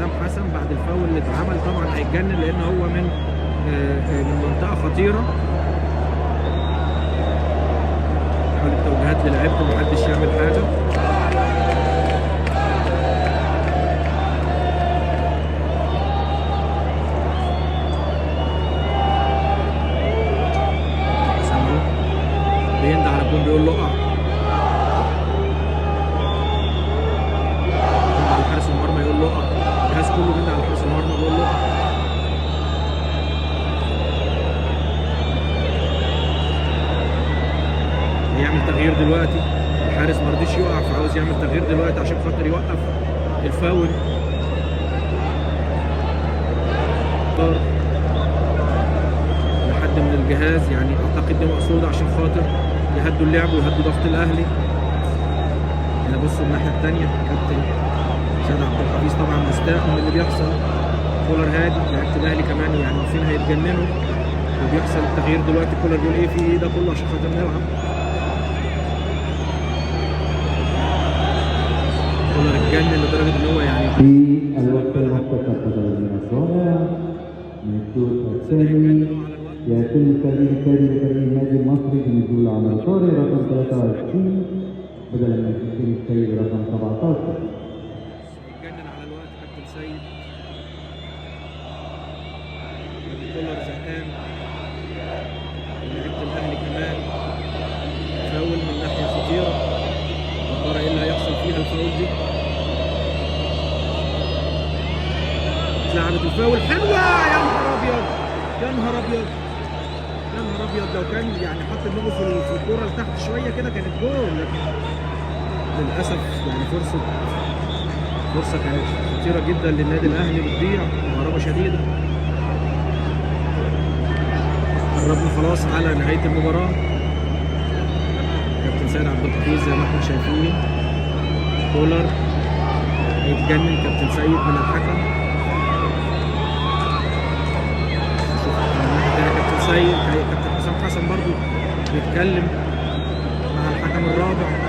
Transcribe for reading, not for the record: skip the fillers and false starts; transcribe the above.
حسام حسن بعد الفاول اللي اتعمل طبعا هيتجنن، لان هو من منطقة خطيرة. حاول التوجيهات للاعيبته محدش يعمل حاجة. حسام اهو بيندى على الجون بيقول له اقع. بيندى على حارس المرمى يقول له اقع. الجهاز كله بيندى على حارس المرمى بيقول له اقع. هيعمل تغيير دلوقتي، الحارس ما رضيش يقع فعاوز يعمل تغيير دلوقتي عشان خاطر يوقف الفاول. لحد من الجهاز يعني اعتقد دي مقصوده عشان خاطر يهدوا اللعب ويهدوا ضغط الاهلي. هنا بصوا الناحية الثانية كابتن سيد عبد الحفيظ طبعا مستاء من اللي بيحصل. كولر هادي، لعيبة الاهلي كمان يعني واقفين هيتجننوا، وبيحصل التغيير دلوقتي. كولر بيقول ايه في ايه ده كله عشان خاطر نلعب. كولر اتجنن لدرجة ان هو يعني في الوقت المحتسب بدل من الضائع من الشوط الثاني يتم التغيير التالي لفريق النادي المصري بنزول عمرو طارق رقم 23 بدلا من حسين السيد رقم 17. اتجنن على الوقت كابتن سيد. كولر زهقان، لعيبة الاهلي كمان. فاول من ناحية خطيرة، يا ترى ايه اللي هيحصل فيها الفاول دي؟ اتلعبت الفاول حلوة، يا نهار ابيض يا نهار ابيض يا نهار ابيض. لو كان يعني حط دماغه في الكورة لتحت شوية كده كانت جول، لكن للاسف يعني فرصة كانت خطيرة جدا للنادي الاهلي بتضيع بغرابة شديدة. قربنا خلاص على نهاية المباراة. كابتن سيد عبد الحفيظ زي ما احنا شايفين، كولر هيتجنن، كابتن سيد من الحكم. شوف من الناحية التانية كابتن سيد، كابتن حسام حسن برضو بيتكلم مع الحكم الرابع.